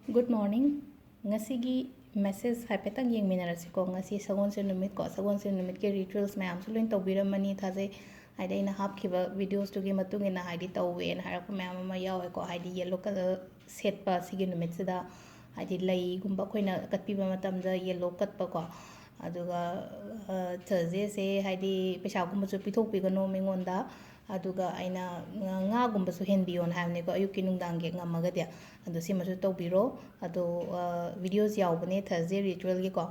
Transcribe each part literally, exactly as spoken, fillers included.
Good morning. ꯉꯁꯤꯒꯤ message ꯍꯥꯏꯐꯦꯠꯇꯪ ꯌꯦꯡꯃꯤꯟꯅꯔꯁꯤꯀꯣ꯫ ꯉꯁꯤ ꯁꯒꯣꯜꯁꯦꯟ ꯅꯨꯃꯤꯠꯀꯣ, ꯁꯒꯣꯜꯁꯦꯟ ꯅꯨꯃꯤꯠꯀꯤ rituals ꯃꯌꯥꯝꯁꯨ ꯂꯣꯏꯅ ꯇꯧꯕꯤꯔꯝꯃꯅꯤ ꯊꯥꯖꯩ꯫ ꯍꯥꯏꯗꯤ ꯑꯩꯅ ꯍꯥꯞꯈꯤꯕ videosꯇꯨꯒꯤ ꯃꯇꯨꯡ ꯏꯟꯅ ꯍꯥꯏꯗꯤ ꯇꯧꯋꯦꯅ ꯍꯥꯏꯔꯛꯄ ꯃꯌꯥꯝ ꯑꯃ ꯌꯥꯎꯋꯦꯀꯣ꯫ ꯍꯥꯏꯗꯤ yellow colour ꯁꯦꯠꯄ ꯁꯤꯒꯤ ꯅꯨꯃꯤꯠꯁꯤꯗ, ꯍꯥꯏꯗꯤ ꯂꯩꯒꯨꯝꯕ ꯑꯩꯈꯣꯏꯅ ꯀꯠꯄꯤꯕ ꯃꯇꯝꯗ yellow ꯀꯠꯄꯀꯣ꯫ ꯑꯗꯨꯒ Thursdayꯁꯦ ꯍꯥꯏꯗꯤ ꯄꯩꯁꯥꯒꯨꯝꯕꯁꯨ ꯄꯤꯊꯣꯛꯄꯤꯒꯅꯣ ꯃꯤꯉꯣꯟꯗ꯫ ꯑꯗꯨꯒ ꯑꯩꯅ ꯉꯥ- ꯉꯥꯒꯨꯝꯕꯁꯨ ꯍꯦꯟꯕꯤꯌꯣꯅ ꯍꯥꯏꯕꯅꯤꯀꯣ, ꯑꯌꯨꯛꯀꯤ ꯅꯨꯡꯗꯥꯡꯒꯤ ꯉꯝꯃꯒꯗꯤ꯫ ꯑꯗꯣ ꯁꯤꯃꯁꯨ ꯇꯧꯕꯤꯔꯣ꯫ ꯑꯗꯣ videos ꯌꯥꯎꯕꯅꯦ Thursday ritualꯒꯤꯀꯣ,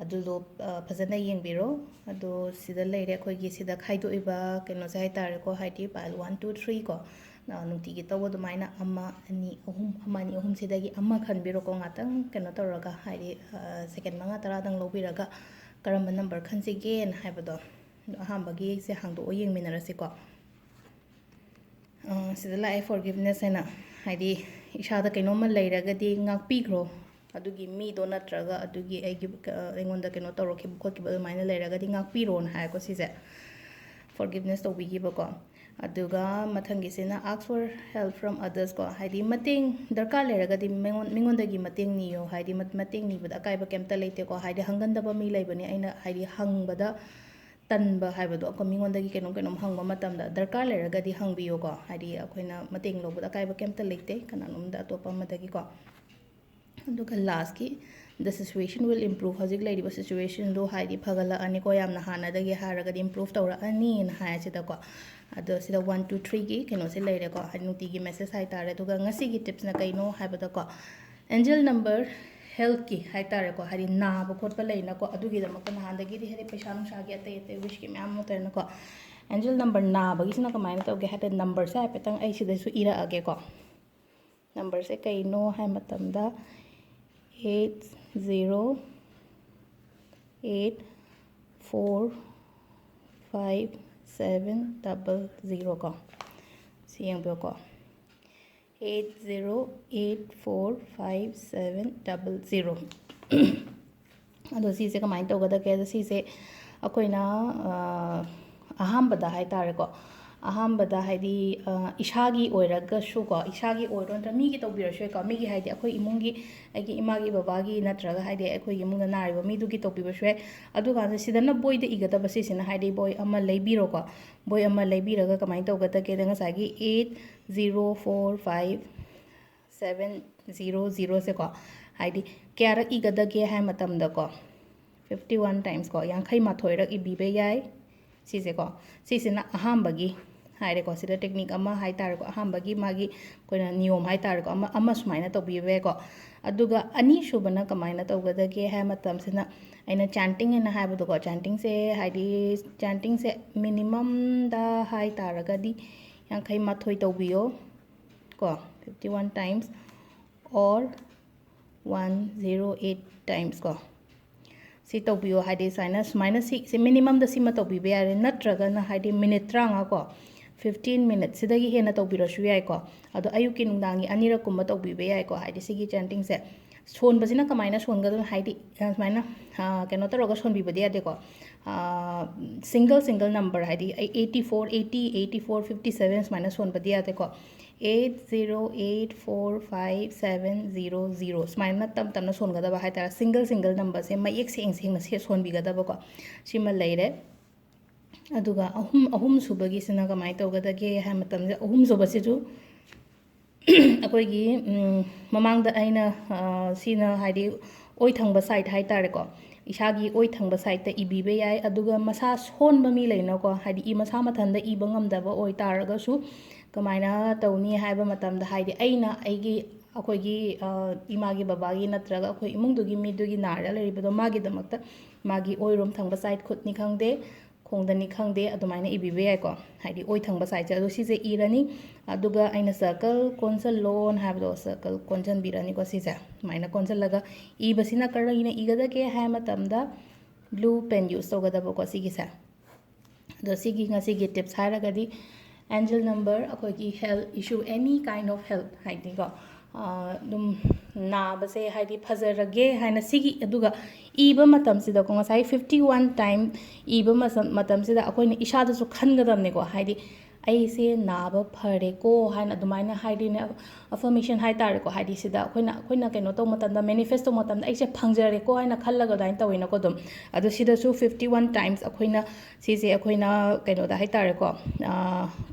ꯑꯗꯨꯗꯣ ꯐꯖꯅ ꯌꯦꯡꯕꯤꯔꯣ꯫ ꯑꯗꯣ ꯁꯤꯗ ꯂꯩꯔꯦ, ꯑꯩꯈꯣꯏꯒꯤ ꯁꯤꯗ ꯈꯥꯏꯗꯣꯛꯏꯕ ꯀꯩꯅꯣꯁꯦ ꯍꯥꯏꯇꯥꯔꯦꯀꯣ, ꯍꯥꯏꯗꯤ pile one, two, three ꯀꯣ, ꯅꯨꯡꯇꯤꯒꯤ ꯇꯧꯕ ꯑꯗꯨꯃꯥꯏꯅ ꯑꯃ, ꯑꯅꯤ, ꯑꯍꯨꯝ, ꯑꯃ, ꯑꯅꯤ, ꯑꯍꯨꯝ ꯁꯤꯗꯒꯤ ꯑꯃ ꯈꯟꯕꯤꯔꯣꯀꯣ꯫ ꯉꯥꯛꯇꯪ ꯀꯩꯅꯣ ꯇꯧꯔꯒ, ꯍꯥꯏꯗꯤ second ꯃꯉꯥ ꯇꯔꯥꯗꯪ ꯂꯧꯕꯤꯔꯒ ꯀꯔꯝꯕ number ꯈꯟꯁꯤꯒꯦꯅ ꯍꯥꯏꯕꯗꯣ ꯑꯍꯥꯟꯕꯒꯤꯁꯦ ꯍꯥꯡꯗꯣꯛꯑ ꯌꯦꯡꯃꯤꯟꯅꯔꯁꯤꯀꯣ꯫ ꯁꯤꯗ ꯂꯥꯛꯑꯦ forgiveness ꯍꯥꯏꯅ, ꯍꯥꯏꯗꯤ ꯏꯁꯥꯗ ꯀꯩꯅꯣꯝꯃ ꯂꯩꯔꯒꯗꯤ ꯉꯥꯛꯄꯤꯈ꯭ꯔꯣ꯫ ꯑꯗꯨꯒꯤ ꯃꯤꯗꯣ ꯅꯠꯇ꯭ꯔꯒ ꯑꯗꯨꯒꯤ ꯑꯩꯒꯤ ꯑꯩꯉꯣꯟꯗ ꯀꯩꯅꯣ ꯇꯧꯔꯛꯈꯤꯕ ꯈꯣꯠꯈꯤꯕ ꯑꯗꯨꯃꯥꯏꯅ ꯂꯩꯔꯒꯗꯤ ꯉꯥꯛꯄꯤꯔꯣꯅ ꯍꯥꯏꯀꯣ ꯁꯤꯁꯦ꯫ Forgiveness ꯇꯧꯕꯤꯈꯤꯕꯀꯣ꯫ ꯑꯗꯨꯒ ꯃꯊꯪꯒꯤꯁꯤꯅ ask for help from others ꯀꯣ, ꯍꯥꯏꯗꯤ ꯃꯇꯦꯡ ꯗꯔꯀꯥꯔ ꯂꯩꯔꯒꯗꯤ ꯃꯤꯉꯣꯟ- ꯃꯤꯉꯣꯟꯗꯒꯤ ꯃꯇꯦꯡ ꯅꯤꯌꯣ꯫ ꯍꯥꯏꯗꯤ ꯃꯠ- ꯃꯇꯦꯡ ꯅꯤꯕꯗ ꯑꯀꯥꯏꯕ ꯀꯩꯝꯇ ꯂꯩꯇꯦꯀꯣ꯫ ꯍꯥꯏꯗꯤ ꯍꯪꯒꯟꯗꯕ ꯃꯤ ꯂꯩꯕꯅꯤ, ꯑꯩꯅ ꯍꯥꯏꯗꯤ ꯍꯪꯕꯗ ꯇꯟꯕ ꯍꯥꯏꯕꯗꯣ, ꯑꯩꯈꯣꯏ ꯃꯤꯉꯣꯟꯗꯒꯤ ꯀꯩꯅꯣꯝ ꯀꯩꯅꯣꯝ ꯍꯪꯕ ꯃꯇꯝꯗ ꯗꯔꯀꯥꯔ ꯂꯩꯔꯒꯗꯤ ꯍꯪꯕꯤꯌꯣꯀꯣ꯫ ꯍꯥꯏꯗꯤ ꯑꯩꯈꯣꯏꯅ ꯃꯇꯦꯡ ꯂꯧꯕꯗ ꯑꯀꯥꯏꯕ ꯀꯩꯝꯇ ꯂꯩꯇꯦ ꯀꯅꯥꯅꯣꯝꯗ ꯑꯇꯣꯞꯄ ꯑꯃꯗꯒꯤꯀꯣ꯫ ꯑꯗꯨꯒ lastꯀꯤ, "The situation will improve", ꯍꯧꯖꯤꯛ ꯂꯩꯔꯤꯕ situationꯗꯣ ꯍꯥꯏꯗꯤ ꯐꯒꯠꯂꯛꯑꯅꯤꯀꯣ, ꯌꯥꯝꯅ ꯍꯥꯟꯅꯗꯒꯤ ꯍꯥꯏꯔꯒꯗꯤ improve ꯇꯧꯔꯛꯑꯅꯤꯅ ꯍꯥꯏ ꯁꯤꯗꯀꯣ꯫ ꯑꯗꯣ ꯁꯤꯗ one, two, threeꯒꯤ ꯀꯩꯅꯣꯁꯦ ꯂꯩꯔꯦꯀꯣ, ꯍꯥꯏꯗꯤ ꯅꯨꯡꯇꯤꯒꯤ message ꯍꯥꯏꯇꯥꯔꯦ꯫ ꯑꯗꯨꯒ ꯉꯁꯤꯒꯤ tipsꯅ ꯀꯩꯅꯣ ꯍꯥꯏꯕꯗꯀꯣ, angel number healthꯀꯤ ꯍꯥꯏꯇꯥꯔꯦꯀꯣ, ꯍꯥꯏꯗꯤ ꯅꯥꯕ ꯈꯣꯠꯄ ꯂꯩꯅꯀꯣ, ꯑꯗꯨꯒꯤꯗꯃꯛꯇ ꯅꯍꯥꯟꯗꯒꯤꯗꯤ ꯍꯥꯏꯗꯤ ꯄꯩꯁꯥ ꯅꯨꯡꯁꯥꯒꯤ ꯑꯇꯩ ꯑꯇꯩ wishꯀꯤ ꯃꯌꯥꯝ ꯑꯃ ꯇꯧꯔꯦꯅꯀꯣ꯫ Angel number ꯅꯥꯕꯒꯤꯁꯤꯅ ꯀꯃꯥꯏꯅ ꯇꯧꯒꯦ ꯍꯥꯏꯗꯤ numberꯁꯦ ꯍꯥꯏꯐꯦꯠꯇꯪ ꯑꯩ ꯁꯤꯗꯁꯨ ꯏꯔꯛꯑꯒꯦꯀꯣ꯫ Numberꯁꯦ ꯀꯩꯅꯣ ꯍꯥꯏ ꯃꯇꯝꯗ eight zero eight four five seven double zero ꯀꯣ꯫ ꯁꯤ ꯌꯦꯡꯕꯤꯌꯨꯀꯣ, eight zero eight four five seven double zero꯫ ꯑꯗꯣ ꯁꯤꯁꯦ ꯀꯃꯥꯏꯅ ꯇꯧꯒꯗꯒꯦ? ꯑꯗꯣ ꯁꯤꯁꯦ ꯑꯩꯈꯣꯏꯅ, ꯑ, ꯑꯍꯥꯟꯕꯗ ꯍꯥꯏꯇꯥꯔꯦꯀꯣ, ꯑꯍꯥꯟꯕꯗ ꯍꯥꯏꯗꯤ, ꯑ, ꯏꯁꯥꯒꯤ ꯑꯣꯏꯔꯒꯁꯨꯀꯣ, ꯏꯁꯥꯒꯤ ꯑꯣꯏꯔꯣ ꯅꯠꯇ꯭ꯔꯒ ꯃꯤꯒꯤ ꯇꯧꯕꯤꯔꯁꯨ ꯌꯥꯏꯀꯣ, ꯃꯤꯒꯤ ꯍꯥꯏꯗꯤ ꯑꯩꯈꯣꯏ ꯏꯃꯨꯡꯒꯤ, ꯑꯩꯒꯤ ꯏꯃꯥꯒꯤ ꯕꯕꯥꯒꯤ ꯅꯠꯇ꯭ꯔꯒ ꯍꯥꯏꯗꯤ ꯑꯩꯈꯣꯏꯒꯤ ꯏꯃꯨꯡꯗ ꯅꯥꯔꯤꯕ ꯃꯤꯗꯨꯒꯤ ꯇꯧꯕꯤꯕꯁꯨ ꯌꯥꯏ꯫ ꯑꯗꯨꯀꯥꯟꯗ ꯁꯤꯗꯅ ꯕꯣꯏꯗ ꯏꯒꯗꯕ ꯁꯤꯁꯤꯅ ꯍꯥꯏꯗꯤ ꯕꯣꯏ ꯑꯃ ꯂꯩꯕꯤꯔꯣꯀꯣ꯫ ꯕꯣꯏ ꯑꯃ ꯂꯩꯕꯤꯔꯒ ꯀꯃꯥꯏꯅ ꯇꯧꯒꯗꯒꯦꯗ, ꯉꯁꯥꯏꯒꯤ eight zero four five seven zero zeroꯁꯦꯀꯣ, ꯍꯥꯏꯗꯤ ꯀꯌꯥꯔꯛ ꯏꯒꯗꯒꯦ ꯍꯥꯏ ꯃꯇꯝꯗꯀꯣ, fifty one timesꯀꯣ, ꯌꯥꯡꯈꯩ ꯃꯥꯊꯣꯏꯔꯛ ꯏꯕꯤꯕ ꯌꯥꯏ꯫ ꯁꯤꯁꯦꯀꯣ, ꯁꯤꯁꯤꯅ ꯑꯍꯥꯟꯕꯒꯤ ꯍꯥꯏꯔꯦꯀꯣ꯫ ꯁꯤꯗ technique ꯑꯃ ꯍꯥꯏ ꯇꯥꯔꯦꯀꯣ, ꯑꯍꯥꯟꯕꯒꯤ ꯃꯥꯒꯤ ꯑꯩꯈꯣꯏꯅ ꯅꯤꯌꯣꯝ ꯍꯥꯏ ꯇꯥꯔꯦꯀꯣ, ꯑꯃ, ꯑꯃ ꯁꯨꯃꯥꯏꯅ ꯇꯧꯕꯤꯕ ꯌꯥꯏꯀꯣ꯫ ꯑꯗꯨꯒ ꯑꯅꯤꯁꯨꯕꯅ ꯀꯃꯥꯏꯅ ꯇꯧꯒꯗꯒꯦ ꯍꯥꯏ ꯃꯇꯝꯁꯤꯅ, ꯑꯩꯅ chanting ꯍꯥꯏꯅ ꯍꯥꯏꯕꯗꯣꯀꯣ, chantingꯁꯦ ꯍꯥꯏꯗꯤ chantingꯁꯦ minimumꯗ ꯍꯥꯏ ꯇꯥꯔꯒꯗꯤ ꯌꯥꯡꯈꯩ ꯃꯥꯊꯣꯏ ꯇꯧꯕꯤꯌꯣ ꯀꯣ, fifty one times or one zero eight times ꯀꯣ꯫ ꯁꯤ ꯇꯧꯕꯤꯌꯣ ꯍꯥꯏꯗꯤ ꯁꯨꯃꯥꯏꯅ, ꯁꯨꯃꯥꯏꯅ ꯁꯤ, ꯁꯤ minimumꯗ ꯁꯤꯃ ꯇꯧꯕꯤꯕ ꯌꯥꯔꯦ, ꯅꯠꯇ꯭ꯔꯒꯅ ꯍꯥꯏꯗꯤ minute ꯇꯔꯥꯃꯉꯥ ꯀꯣ, fifteen minutes ꯁꯤꯗꯒꯤ ꯍꯦꯟꯅ ꯇꯧꯕꯤꯔꯁꯨ ꯌꯥꯏꯀꯣ꯫ ꯑꯗꯣ ꯑꯌꯨꯛꯀꯤ ꯅꯨꯡꯗꯥꯡꯒꯤ ꯑꯅꯤꯔꯛꯀꯨꯝꯕ ꯇꯧꯕꯤꯕ ꯌꯥꯏꯀꯣ꯫ ꯍꯥꯏꯗꯤ ꯁꯤꯒꯤ chantingꯁꯦ ꯁꯣꯟꯕꯁꯤꯅ ꯀꯃꯥꯏꯅ ꯁꯣꯟꯒꯗꯕꯅꯣ ꯍꯥꯏꯗꯤ, ꯑ, ꯁꯨꯃꯥꯏꯅ, ꯑ, ꯀꯩꯅꯣ ꯇꯧꯔꯒ ꯁꯣꯟꯕꯤꯕꯗꯤ ꯌꯥꯗꯦꯀꯣ꯫ ꯑ, single single number ꯍꯥꯏꯗꯤ eighty four, eighty, eighty four, fifty seven ꯁꯨꯃꯥꯏꯅ ꯁꯣꯟꯕꯗꯤ ꯌꯥꯗꯦꯀꯣ꯫ Eight zero eight four five seven zero zero ꯁꯨꯃꯥꯏꯅ ꯇꯞ ꯇꯞꯅ ꯁꯣꯟꯒꯗꯕ ꯍꯥꯏ ꯇꯥꯔꯦ꯫ Single single numberꯁꯦ ꯃꯌꯦꯛ ꯁꯦꯡ ꯁꯦꯡꯅ ꯁꯦ-, ꯁꯣꯟꯕꯤꯒꯗꯕꯀꯣ꯫ ꯁꯤꯃ ꯂꯩꯔꯦ꯫ ꯑꯗꯨꯒ ꯑꯍꯨꯝ, ꯑꯍꯨꯝ ꯁꯨꯕꯒꯤꯁꯤꯅ ꯀꯃꯥꯏꯅ ꯇꯧꯒꯗꯒꯦ ꯍꯥꯏ ꯃꯇꯝꯗ, ꯑꯍꯨꯝ ꯁꯨꯕꯁꯤꯁꯨ ꯑꯩꯈꯣꯏꯒꯤ, ꯎꯝ, ꯃꯃꯥꯡꯗ ꯑꯩꯅ, ꯑ, ꯁꯤꯅ ꯍꯥꯏꯗꯤ ꯑꯣꯏ ꯊꯪꯕ side ꯍꯥꯏ ꯇꯥꯔꯦꯀꯣ, ꯏꯁꯥꯒꯤ ꯑꯣꯏ ꯊꯪꯕ sideꯇ ꯏꯕꯤꯕ ꯌꯥꯏ꯫ ꯑꯗꯨꯒ ꯃꯁꯥ ꯁꯣꯟꯕ ꯃꯤ ꯂꯩꯅꯀꯣ, ꯍꯥꯏꯗꯤ ꯏ ꯃꯁꯥ ꯃꯊꯟꯇ ꯏꯕ ꯉꯝꯗꯕ ꯑꯣꯏꯇꯥꯔꯒꯁꯨ ꯀꯃꯥꯏꯅ ꯇꯧꯅꯤ ꯍꯥꯏꯕ ꯃꯇꯝꯗ, ꯍꯥꯏꯗꯤ ꯑꯩꯅ ꯑꯩꯒꯤ, ꯑꯩꯈꯣꯏꯒꯤ, ꯑ, ꯏꯃꯥꯒꯤ ꯕꯕꯥꯒꯤ ꯅꯠꯇ꯭ꯔꯒ ꯑꯩꯈꯣꯏ ꯏꯃꯨꯡꯗꯨꯒꯤ ꯃꯤꯗꯨꯒꯤ ꯅꯥꯔ ꯂꯩꯔꯤꯕꯗꯣ, ꯃꯥꯒꯤꯗꯃꯛꯇ ꯃꯥꯒꯤ ꯑꯣꯏꯔꯣꯝ ꯊꯪꯕ side ꯈꯨꯠꯅꯤ ꯈꯪꯗꯦ, ꯈꯣꯡꯗꯅꯤ ꯈꯪꯗꯦ, ꯑꯗꯨꯃꯥꯏꯅ ꯏꯕꯤꯕ ꯌꯥꯏꯀꯣ꯫ ꯍꯥꯏꯗꯤ ꯑꯣꯏ ꯊꯪꯕ sideꯁꯦ꯫ ꯑꯗꯣ ꯁꯤꯁꯦ ꯏꯔꯅꯤ, ꯑꯗꯨꯒ ꯑꯩꯅ circle ꯀꯣꯟꯁꯤꯜꯂꯣꯅ ꯍꯥꯏꯕꯗꯣ circle ꯀꯣꯟꯁꯤꯟꯕꯤꯔꯅꯤꯀꯣ꯫ ꯁꯤꯁꯦ ꯁꯨꯃꯥꯏꯅ ꯀꯣꯟꯁꯤꯜꯂꯒ ꯏꯕꯁꯤꯅ ꯀꯔꯤꯅ ꯏꯒꯗꯒꯦ ꯍꯥꯏ ꯃꯇꯝꯗ blue pen use ꯇꯧꯒꯗꯕꯀꯣ ꯁꯤꯒꯤꯁꯦ꯫ ꯑꯗꯣ ꯁꯤꯒꯤ ꯉꯁꯤꯒꯤ tips ꯍꯥꯏꯔꯒꯗꯤ, angel number, ꯑꯩꯈꯣꯏꯒꯤ health issue, any kind of health ꯍꯥꯏꯗꯤꯀꯣ, ꯑꯗꯨꯝ ꯅꯥꯕꯁꯦ ꯍꯥꯏꯗꯤ ꯐꯖꯔꯒꯦ ꯍꯥꯏꯅ ꯁꯤꯒꯤ, ꯑꯗꯨꯒ ꯏꯕ ꯃꯇꯝꯁꯤꯗꯀꯣ, ꯉꯁꯥꯏ fifty one time ꯏꯕ ꯃꯇꯝ-, ꯃꯇꯝꯁꯤꯗ ꯑꯩꯈꯣꯏꯅ ꯏꯁꯥꯗꯁꯨ ꯈꯟꯒꯗꯕꯅꯤꯀꯣ꯫ ꯍꯥꯏꯗꯤ "ꯑꯩꯁꯦ ꯅꯥꯕ ꯐꯔꯦꯀꯣ" ꯍꯥꯏꯅ ꯑꯗꯨꯃꯥꯏꯅ ꯍꯥꯏꯗꯤꯅꯦ, affirmation ꯍꯥꯏ ꯇꯥꯔꯦꯀꯣ, ꯍꯥꯏꯗꯤ ꯁꯤꯗ ꯑꯩꯈꯣꯏꯅ ꯑꯩꯈꯣꯏꯅ ꯀꯩꯅꯣ ꯇꯧꯕ ꯃꯇꯝꯗ, manifest ꯇꯧꯕ ꯃꯇꯝꯗ "ꯑꯩꯁꯦ ꯐꯪꯖꯔꯦꯀꯣ" ꯍꯥꯏꯅ ꯈꯜꯂꯒ ꯑꯗꯨꯃꯥꯏꯅ ꯇꯧꯋꯤꯅꯀꯣ꯫ ꯑꯗꯨꯝ ꯑꯗꯣ ꯁꯤꯗꯁꯨ fifty one times ꯑꯩꯈꯣꯏꯅ ꯁꯤꯁꯦ ꯑꯩꯈꯣꯏꯅ ꯀꯩꯅꯣꯗ ꯍꯥꯏ ꯇꯥꯔꯦꯀꯣ,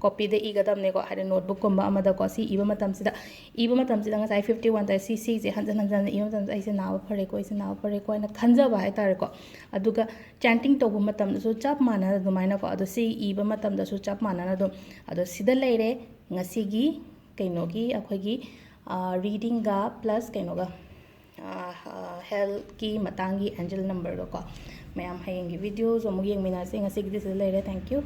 ꯀꯣꯄꯤꯗ ꯏꯒꯗꯕꯅꯦꯀꯣ, ꯍꯥꯏꯗꯤ ꯅꯣꯠꯕꯨꯛꯀꯨꯝꯕ ꯑꯃꯗꯀꯣ꯫ ꯁꯤ ꯏꯕ ꯃꯇꯝꯁꯤꯗ ꯏꯕ ꯃꯇꯝꯁꯤꯗ ꯉꯁꯥꯏ fifty one ꯇ ꯁꯤ ꯁꯤꯁꯦ ꯍꯟꯖꯟ ꯍꯟꯖꯟꯅ ꯏꯕ ꯃꯇꯝꯗ "ꯑꯩꯁꯦ ꯅꯥꯕ ꯐꯔꯦꯀꯣ, ꯑꯩꯁꯦ ꯅꯥꯕ ꯐꯔꯦꯀꯣ" ꯍꯥꯏꯅ ꯈꯟꯖꯕ ꯍꯥꯏ ꯇꯥꯔꯦꯀꯣ꯫ ꯑꯗꯨꯒ chanting ꯇꯧꯕ ꯃꯇꯝꯗꯁꯨ ꯆꯞ ꯃꯥꯟꯅꯅ ꯑꯗꯨꯃꯥꯏꯅꯀꯣ, ꯑꯗꯣ ꯁꯤ ꯏꯕ ꯃꯇꯝꯗꯁꯨ ꯆꯞ ꯃꯥꯟꯅꯅ ꯑꯗꯨꯝ꯫ ꯑꯗꯣ ꯁꯤꯗ ꯂꯩꯔꯦ ꯉꯁꯤꯒꯤ ꯀꯩꯅꯣꯒꯤ ꯑꯩꯈꯣꯏꯒꯤ reading ꯒ plus ꯀꯩꯅꯣꯒ, health ꯀꯤ ꯃꯇꯥꯡꯒꯤ angel number ꯒꯀꯣ꯫ ꯃꯌꯥꯝ ꯍꯌꯦꯡꯒꯤ video ꯁꯨ ꯑꯃꯨꯛ ꯌꯦꯡꯃꯤꯟꯅꯔꯁꯦ꯫ ꯉꯁꯤꯒꯤꯗꯤ ꯁꯤꯗ ꯂꯩꯔꯦ꯫ Thank you꯫